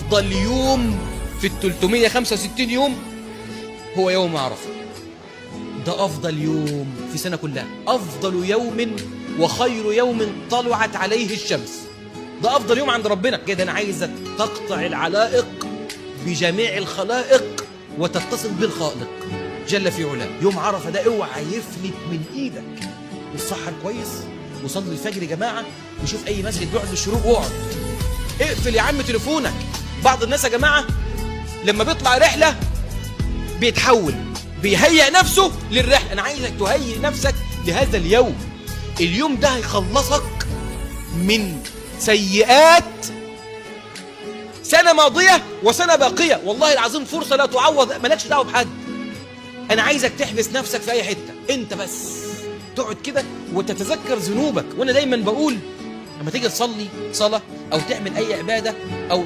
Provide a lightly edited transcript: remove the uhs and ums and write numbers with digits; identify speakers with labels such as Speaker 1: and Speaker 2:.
Speaker 1: افضل يوم في ال 365 يوم هو يوم عرفه. ده افضل يوم في سنة كلها، افضل يوم وخير يوم طلعت عليه الشمس. ده افضل يوم عند ربنا كده. انا عايزك تقطع العلائق بجميع الخلائق وتتصل بالخالق جل في علاه. يوم عرفه ده اوعى يفلت من ايدك. اتسحر كويس وصلي الفجر يا جماعة، وشوف اي مسجد بيقعد للشروق واقعد. اقفل يا عم تليفونك. بعض الناس يا جماعة لما بيطلع رحله بيتحول، بيهيئ نفسه للرحلة. انا عايزك تهيئ نفسك لهذا اليوم. اليوم ده هيخلصك من سيئات سنة ماضيه وسنة باقية. والله العظيم فرصة لا تعوض، مالكش دعوه بحد. انا عايزك تحبس نفسك في اي حتة، انت بس تقعد كده وتتذكر ذنوبك. وانا دايما بقول لما تيجي تصلي صلاة او تعمل اي عباده او